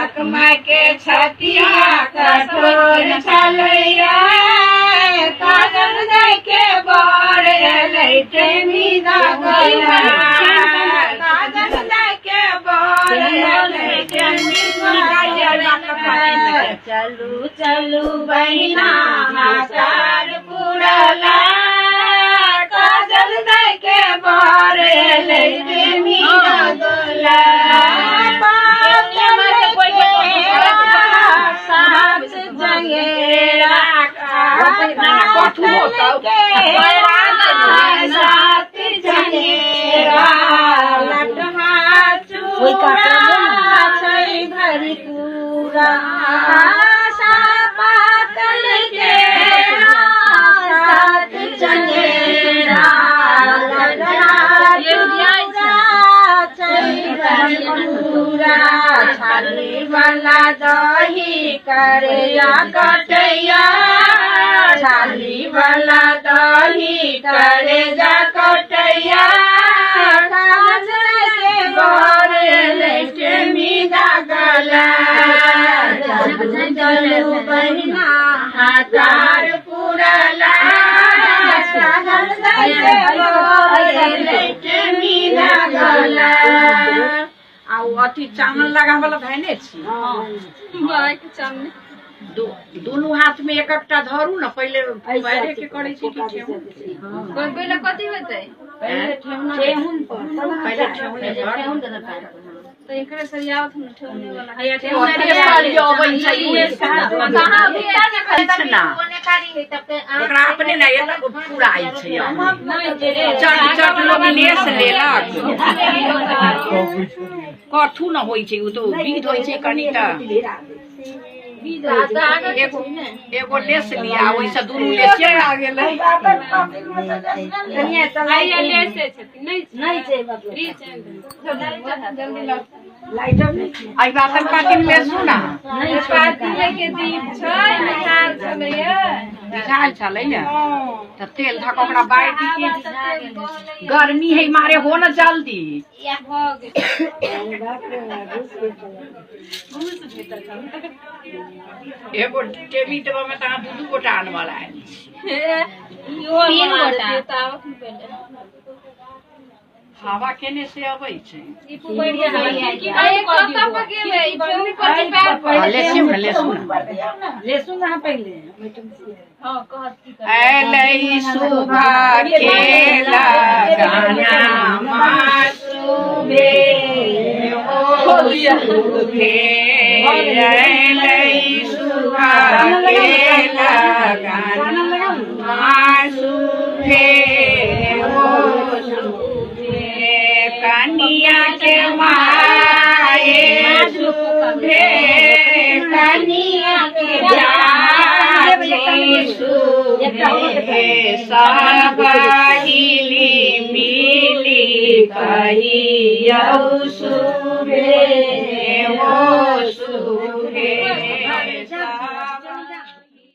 जनक माय के छतिया कठोर छलैया, काजल दाइ के बर एलै टेमी दागला, काजल दाइ के बर एलै टेमी दागला। चलू चलू बहिना हाकार पुरला, काजल दाइ के बर एलै टेमी दागला। सात चंगेरा सात चंगेरा, लटहा चूड़ा छै भरपूरा, पातल के सात चंगेरा, लटहा चूड़ा छै भरपूरा। छाली वाला दही करैया कटैया, छाली वाला दही करेजा कटैया, काजल के बर एलै टेमी दागला। चलू चलू बहिना हाकार पुरला, काजल दाइ के बर एलै टेमी दागला। आ ओ अथी चानन लगाबऽ लए धयने छी। दुनू हाथ में एक एकटा धरू ने पहिले, पैरे के करै छी कि ठेहुन के? पहिले कथी होतै? ठेहुन पर, पहिले ठेहुने पर। तऽ एकरे सरियावत हम ठेहुने वाला। अबै छै कहाँ किछु ना, ओकरा अपने ने एतऽ पूरा आइ छै। चट चट लोक लेस लेलक, कथू न होइ छै, ओ तऽ विध होइ छै कनि। तऽ एगो एगो लेस लिया, ओहिसँ दुनू लेसे आ गेलै। एहि बातन पाती मे लेसू ना। मिठाइ छलैया तऽ तेल धऽ कऽ ओकरा बाटि के, गर्मी है मारे, हो न जल्दी। एगो टेमी देबऽ मे तऽ अहाँ दू दू गोटा आनवला आयल छी। तीन गोटा। हवा केने से अबै छै? लेसू ने, लेसू ने। लेसु ना पहिले। एलै सुभा के लगाना मासुबे ओ सुभे, एलै सुभा के लगाना मासुबे ओ सुभे, कनिया के माए सुभे, कनिया के जाची सुभे, सब हिली मिली कहियौ सुभे ओ सुभे।